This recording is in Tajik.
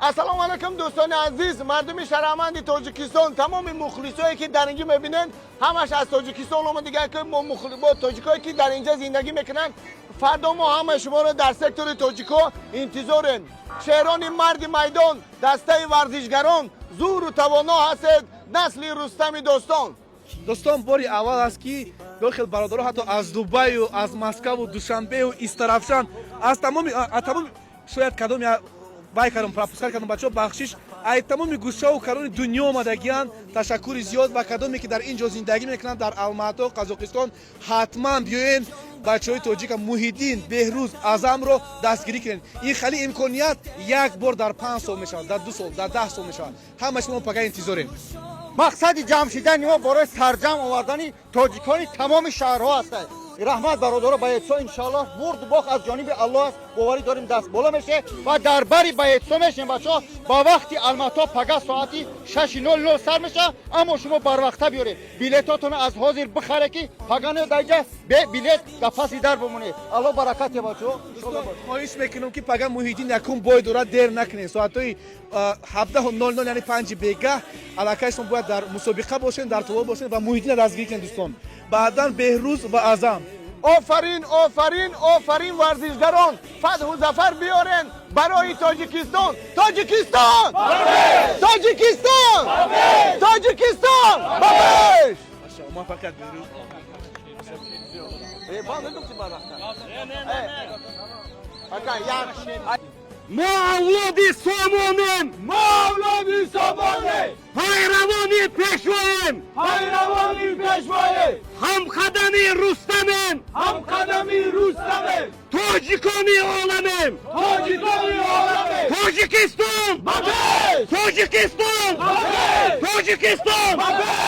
Ассалому алайкум, дӯстони азиз, мардуми шарафманди Тоҷикистон, тамоми мухлисое, ки дар инҷо мебинед, ҳамаш аз Тоҷикистон омадига, ки мо бо тоҷикое, ки дар инҷа зиндагӣ мекунанд. Фардо мо ҳамаи шуморо дар сектори тоҷико интизорем. Шерони марди майдон, дастаи варзишгарон, зӯру тавоно ҳастед, насли Рустами достон. Дӯстон, бори аввал аст, ки дохил бародаро ҳатто аз Дубаю, аз Москаву, Душанбеу, Истарафшан, аз тамоми, шояд кадом вай кардам, пропускать кардам, бачаҳо, бахшиш, ай тамоми гӯшаву карони дунё омадагиянд. Ташаккури зиёд. Ва кадоме ки дар ин ҷо зиндагӣ мекунанд, дар Алмато, Қазоқистон, ҳатман биёен, бачаҳои тоҷика Муҳиддин, Беҳрӯз, Азамро дастгирӣ кунед. Ин хали имконият як бор дар 5 сол мешавад, дар 2 сол, дар 10 сол мешавад. Ҳама шумо пага интизорем. Мақсади ҷамъ шидани мо барои сарҷамъ овардани тоҷикони тамоми шаҳрҳо ҳастад. Раҳмат, бародаро, баетсо. Иншоаллоҳ, бурду бохт аз ҷониби Аллоҳ аст. Боварӣ дорем, даст боло меше ва дар бари баетсо мешем. Бачаҳо, ба вақти Алмато пага соати 6:00 сар меша, аммо шумо барвақта биёред, билетотонро аз ҳозир бихаре, ки пага не даиҷа бе билет дар паси дар бимонед. Аллоҳ баракат я, бачаҳо. Хоҳиш мекунам, ки пага Муҳиддин якум бой дорад, дер накунед. Соатҳои 17:00, яъне 5 бегаҳ, аллакай шумо бояд дар мусобиқа бошед, дар толор бошед ва Муҳиддинро дастгирӣ кунед, дӯстон, баъдан Беҳрӯз ва Азам. Офарин, офарин, офарин, варзишгарон! Фатҳу зафар биёрен барои Тоҷикистон! Тоҷикистон, Тоҷикистон, Тоҷикистон ба пеш! Муваффақият, Беҳрӯз. Э, нагуфти барвақта. Ака, як. Мо авлоди Сомонем! Мо авлоди Сомонем! Пайравони пешвоем! Пайравони пешвоем! Ҳамқадами Рустамем! Ҳамқадами Рустамем! Тоҷикони оламем! Тоҷикони оламем! Тоҷикистон! Ба пеш! Тоҷикистон! Ба пеш! Тоҷикистон! Ба пеш!